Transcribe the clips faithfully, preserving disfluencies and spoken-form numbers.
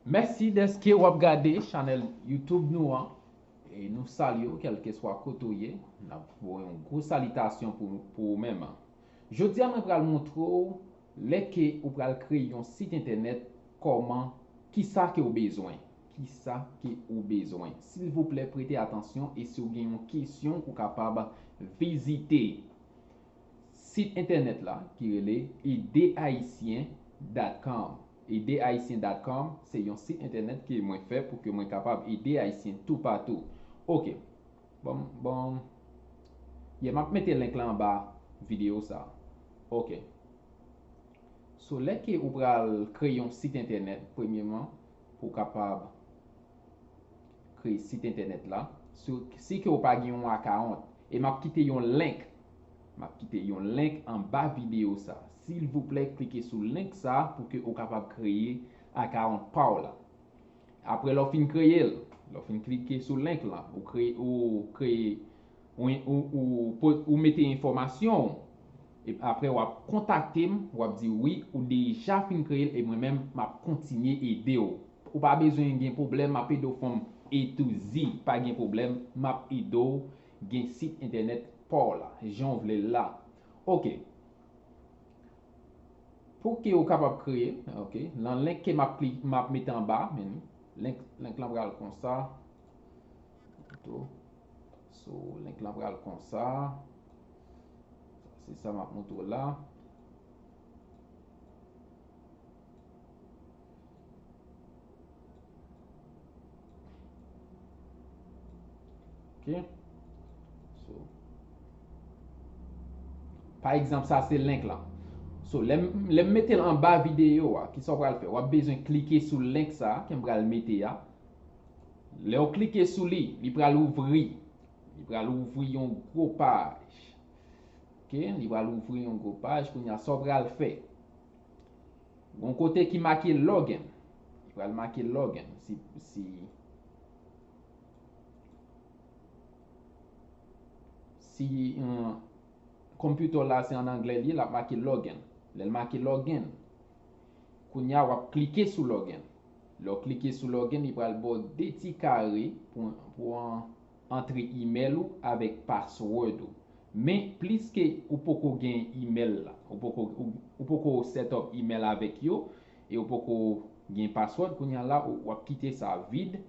Mèsi dèske w ap gade chanèl YouTube nou an. E nou salye w, kèlkeswa kote w ye. N ap voye yon gwo salitasyon pou, pou ou menm. Jodi a, mwen pral montre w lè ke ou pral kreye yon sit entènèt, kòman, kisa ke w bezwen. Kisa ke ou bezwen. Silvouplè, prete atansyon e si w gen yon kesyon, ou kapab vizite sit entènèt la ki rele ede ayisyen dot com. Ede ayisyen dot com se yon sit entènèt ke mwen fè pou ke mwen kapab ede Ayisyen toupatou. Ok. Bon, bon. Yeah, m ap mete link la anba videyo sa. Ok. So, lè ke ou pral kreye yon sit entènèt, premyeman, pou w kapab kreye sit entènèt la, si, si ke w pa gen yon account, e m ap kite yon link, m ap kite yon link anba videyo sa. Silvouplè, klike sou link sa pou ke ou kapab kreye account pa w la. Apre, lè w fin kreye l, lè w fin klike sou link la, ou kreye, ou kreye, ou, ou, ou, po- ou mete enfòmasyon w. E apre, w ap kontakte m, w ap di, "Wi, ou deja fin kreye l, e mwen menm, m ap kontinye ede w." Ou pa bezwen gen pwoblèm, m ap ede w from A to Z. Pa gen pwoblèm, m ap ede w gen sit entènèt pa w la, jan w vle l la. Ok. Pou ke ou kapab kreye, ok, nan link ke m ap kli- m ap mete anba, men link, link lan pral konsa. Tou. So, link lan pral konsa. Se sa m ap montre w la. Ok. So, pa egzanp, sa se link lan. So, lè m, lè m mete l anba videyo a, kisa w pral fè? W ap bezwen klike sou link sa ke m pral mete a. Lè w klike sou li, li pral ouvri. Li pral ouvri yon gwo paj. Ok, li pral ouvri yon gwo paj. Kounye a, sa w pral fè? Gon kote ki make login. Li pral make login. Si, si, si, um, computer la se an anglè li ye, l ap make login. Lè l make login, kounye a w ap klike sou login. Lè w klike sou login, li pral ba w de ti kare pou, pou an- antre email ou avèk password ou. Men, pliske ou poko gen email la, ou poko, ou, ou poko set up email avèk yo, e ou poko gen password, kounye a la, ou, w ap kite sa vid.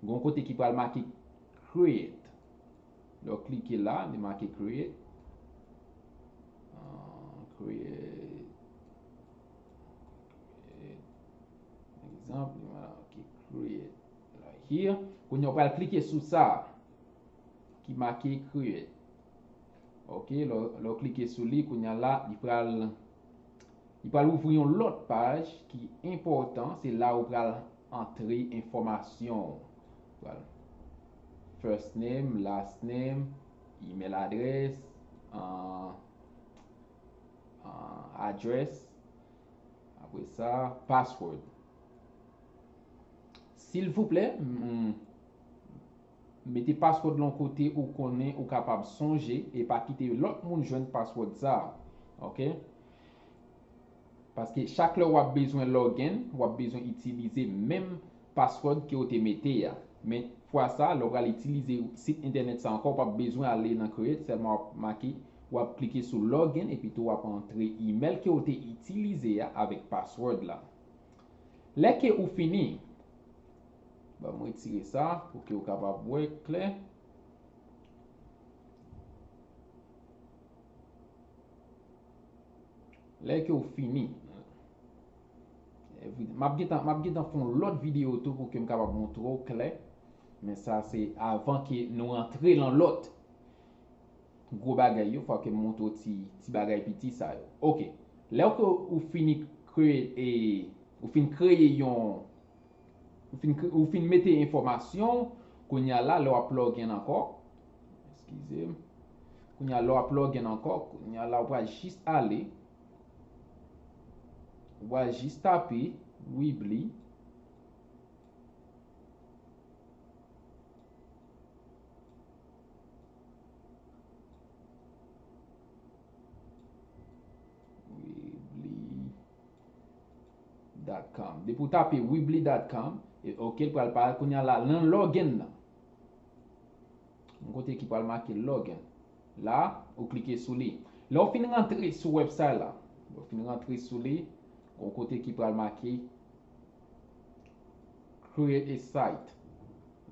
Gon kote ki pral make create. Lè w klike la, li make create. Ah, create. Create. Egzanp, li make create. Right here. Kounye a w pral klike sou sa ki make create. Ok, lè w, lè w klike sou li, kounye a la, li pral, li pral ouvri yon lòt paj ki enpòtan. Se la ou pral antre enfòmasyon w. Pral first name, last name, email address, uh, uh, address, apre sa, password. Silvouplè, mm, mete password lan yon kote ou konnen ou kapab sonje e pa kite lòt moun jwenn password sa a. Ok? Paske chak lè w ap bezwen login, w ap bezwen itilize menm password ke w te mete a. Men fwa sa, lè w pral itilize sit entènèt sa ankò, w p ap bezwen ale nan create, sèlman w ap make, w ap klike sou login epi tou w ap antre email ke w te itilize a avèk password la. Lè ke ou fini, ban m retire sa pou ke w kapab wè klè. Lè ke w fini, m ap gentan, m ap gentan fè yon lòt videyo tou pou ke m kapab montre w klè. Men sa se avan ke nou antre lan lòt gwo bagay yo, fò ke m montre w ti, ti bagay piti sa yo. Ok. Lè ke ou fini kreye, e, ou fin kreye yon, ou fin kre- ou fin mete enfòmasyon w, kounye a la, lè w ap login ankò, eskize m, kounye a, lè w ap login ankò, kounye a la, ou pral jis ale, ou pral jis tape Weebly. Weebly. dot com. Depi w tape Weebly dot com, e, ok, l pral parèt kounye a la nan login nan. Yon kote ki pral make login. La, ou klike sou li. Lè w fin rantre sou website la, lè w fin rantre sou li, yon kote ki pral make create a site.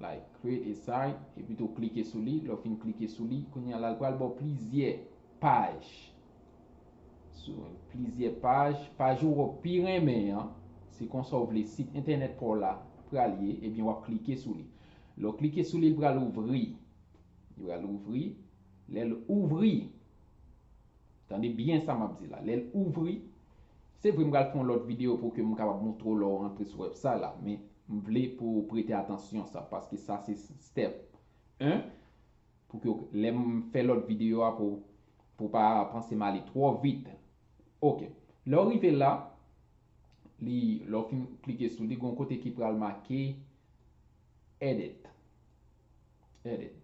Like, create a site, epi tou klike sou li. Lè w fin klike sou li, kounye a la, l pral ba w plizyè paj. Sou plizyè paj, paj ou pi renmen an, se konsa w vle sit entènèt pa w la pral ye, ebyen w ap klike sou li. Lè w klike sou li, l pral ouvri. Li pral ouvri. Lè l ouvri, tande byen sa m ap di la. Lè l ouvri, se vre m pral fè yon lòt videyo pou ke m kapab montre w lè w rantre sou website la, men m vle pou w prete atansyon sa, paske sa se step en, pou ke lè m fè lòt videyo a pou, pou pa panse m ale twò vit. Ok. Lè w rive la, li, lè w fin klike sou li, gon kote ki pral make edit. Edit.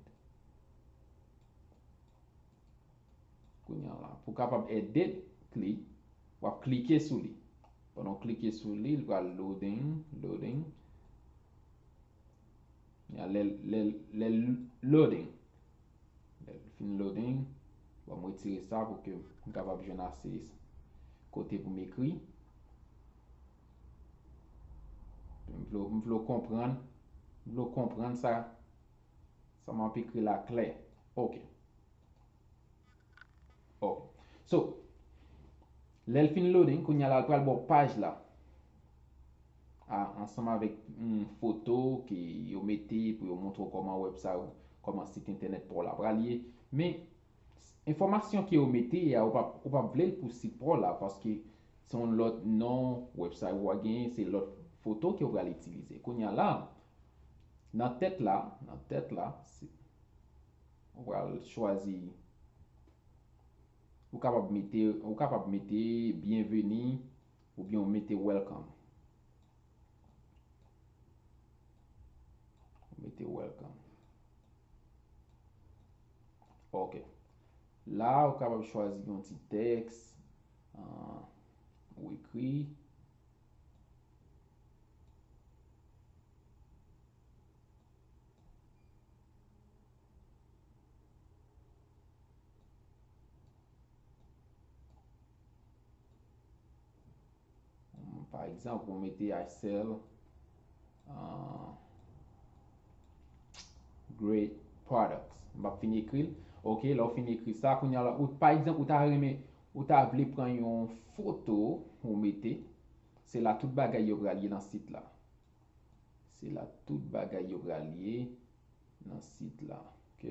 Kounye a la, pou kapab edit li, w ap klike sou li. Pandan w klike sou li, li pral loading, loading. Ya, lè, lè, lè loading. Lè l fin loading, bon, m retire sa pou ke m kapab jwenn ase kote pou m ekri. M vle, m vle w konprann, m vle w konprann sa, sa m ap ekri la klè. Ok. Ok. So, lè l fin loading, kounye a la, l pral ba w paj la. A, ansanm avèk, mm, foto ke yo mete pou yo montre w kòman website, kòman sit entènèt pa w la pral ye. Men, enfòmasyon ke yo mete a, ou p ap, ou p ap vle l pou sit pa w la, paske se yon lòt non website ou a genyen, se lòt foto ke w pral itilize. Kounye a la, nan tèt la, nan tèt la, se, ou pral chwazi, ou kapab mete, ou kapab mete byenveni oubyen ou mete welcome. Ou mete welcome. Ok. La, ou kapab chwazi yon ti tèks, ah, ou ekri. Pa egzanp, ou mete I sell, ah, great products. M ap fin ekri l. Ok, lè w fin ekri sa, kounye a la, ou, pa egzanp, ou ta renmen, ou ta vle pran yon foto, ou mete, se la tout bagay yo pral ye nan sit la. Se la tout bagay yo pral ye nan sit la. Ok?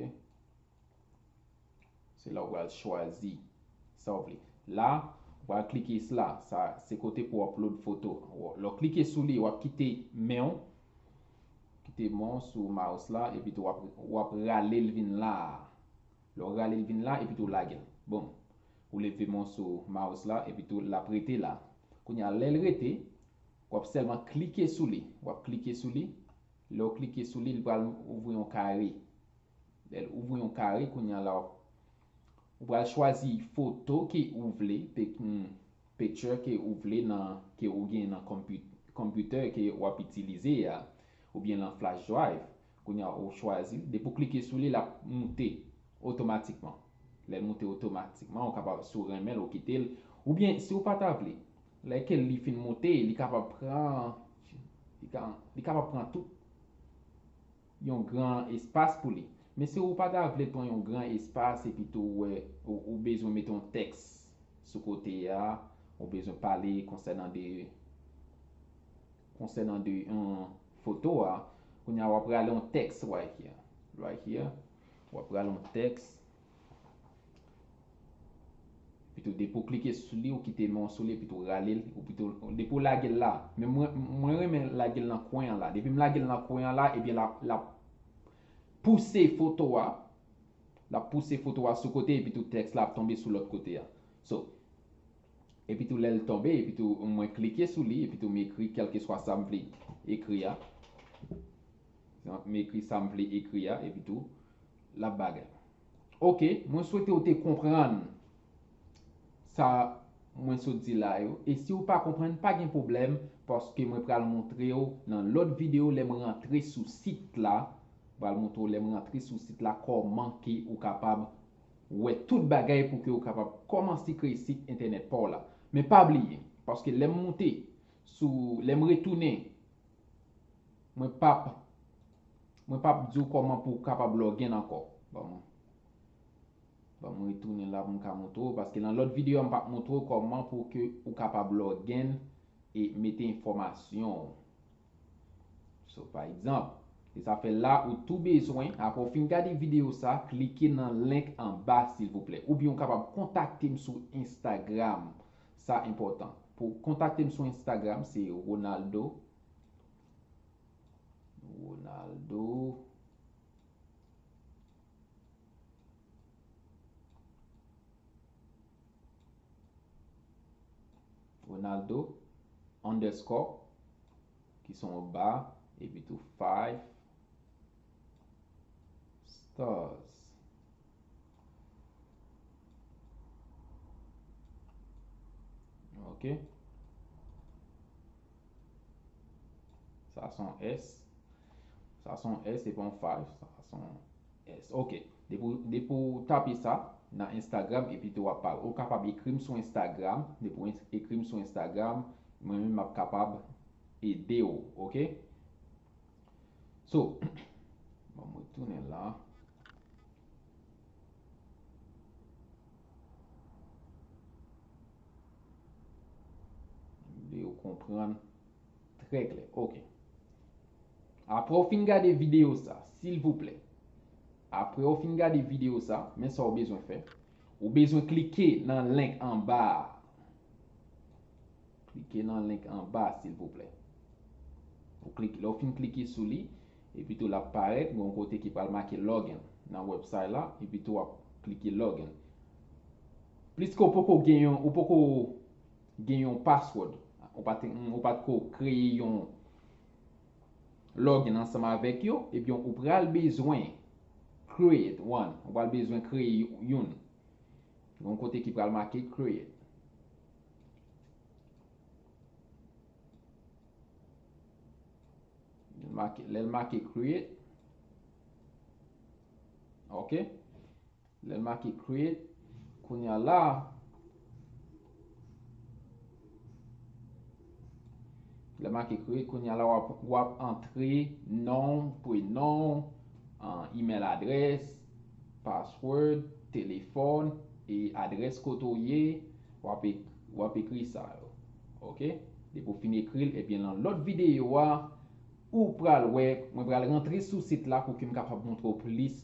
Se la w pral chwazi sa w vle. La, w pral klike sila. Sa, se kote pou w upload foto. Lè w klike sou li, w ap kite men w. Kite men w sou mouse la, epi tou w ap, w ap rale l vin la. Lè w rale l vin la, epi tou w lage l. Bon, ou leve men w sou mouse la, epi tou l ap rete la. Kounye a, lè l rete, w ap sèlman klike sou li. W ap klike sou li. Lè w klike sou li, li pral ouvri yon kare. Lè l ouvri yon kare, kounye a la, ou pral chwazi foto ke ou vle, pe-, hmm, picture ke ou vle nan, ke ou gen nan konpi-, konpitè ke w ap itilize a, oubyen nan flash drive. Kounye a, ou chwazi, depi w klike sou li, l ap moute otomatikman. Lè l moute otomatikman, ou kapab, si w renmen l, ou kite l. Oubyen, si w pa ta vle, lè ke li fin moute, li kapab pran, li ka, li kapab pran tout yon gran espas pou li. Men si ou pa ta vle pran yon gran espas epi tou ou wè ou, ou bezwen mete yon tèks sou kote a, ou bezwen pale konsènan de, konsènan de yon foto a, kounye a w ap rale yon tèks right here. Right here. W ap rale yon tèks. Epi tou, depi w klike sou li, ou kite men w sou li, epi tou rale l, ou pito, depi w lage l la. Men mwen, mwen renmen lage l nan kwen an la. Depi m lage l nan kwen an la, ebyen, l ap, l ap pouse foto a. L ap pouse foto a sou kote, epi tou tèks la ap tonbe sou lòt kote a. So, epi tou lè l tonbe, epi tou mwen klike sou li, epi tou m ekri kèlkeswa sa m vle ekri a. M ekri sa m vle ekri a, epi tou l ap bagay. Ok, mwen swete w te konprann sa mwen sot di la yo. E si w pa konprann, pa gen pwoblèm, paske mwen pral montre w nan lòt videyo lè m rantre sou sit la, pral montre w lè m rantre sou sit la kòman ke ou kapab wè tout bagay pou ke ou kapab kòmanse kreye sit entènèt pa w la. Men pa bliye, paske lè m moute sou, lè m retounen, mwen p ap, mwen p ap di w kòman pou w kapab login ankò. Ban m, ban m retounen la pou m ka montre w, paske nan lòt videyo a m p ap montre w kòman pou ke ou kapab login e mete enfòmasyon w. So, pa egzanp, se sa fè la ou tou bezwen, apre w fin gade videyo sa, klike nan link anba silvouplè. Oubyen ou kapab kontakte m sou Instagram. Sa enpòtan. Pou kontakte m sou Instagram, se Ronaldo. Ronaldo. Ronaldo underscore, ki se yon ba, epi tou five stars. Ok. Sa se yon S. Sa se yon S, se pa yon five. Sa se yon S. Ok. Depi w, depi w tape sa nan Instagram, epi tou w ap pale. Ou kapab ekri m sou Instagram. Depi w ins-, ekri m sou Instagram, mwen menm m ap kapab ede w. Ok? So, bon, mwen retounen la. Vle yo konprann trè klè. Ok. Apre w fin gade videyo sa, silvouplè. Apre w fin gade videyo sa, men sa w bezwen fè. Ou bezwen klike nan link anba a. Klike nan link anba, silvouplè. Ou klike, lè w fin klike sou li, epi tou l ap parèt, gen yon kote ki pral make login nan website la, epi tou w ap klike login. Pliske w poko gen yon, ou poko gen yon password, ou pa t, ou pa t ko kreye yon login ansanm avèk yo, ebyen ou pral bezwen create one, ou pral bezwen kreye youn. Gen yon kote ki pral make create. Lè l make, lè l make create. Ok. Lè l make create, kounye a la, lè l make create, kounye a la w ap, w ap antre non, prenon, an, email adrès, password, telefòn, e adrès kote w ye, w ap ek-, w ap ekri sa yo. Ok? Depi w fin ekri l, ebyen nan lòt videyo a, ou pral wè, mwen pral rantre sou sit la pou ke m kapab montre w plis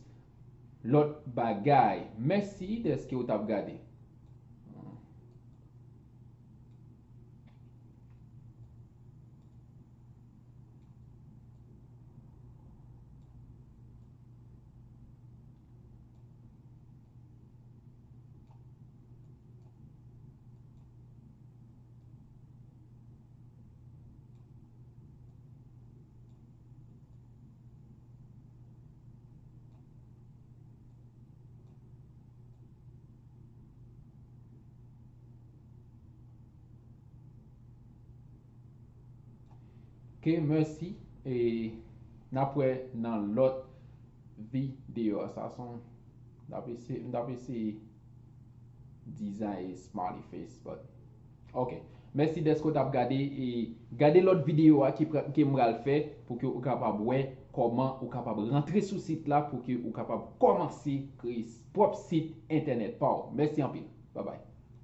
lòt bagay. Mèsi dèske w t ap gade. Ok, mèsi. E n ap wè nan lòt videyo a. Sa se yon, n ap eseye, n ap eseye design a smiley face, but, ok. Mèsi dèske w t ap gade, e gade lòt videyo a ki pra-, ke m pral fè pou ke ou kapab wè kòman ou kapab rantre sou sit la pou ke ou kapab kòmanse kreye s-, pwòp sit entènèt pa w. Mèsi anpil. Babay.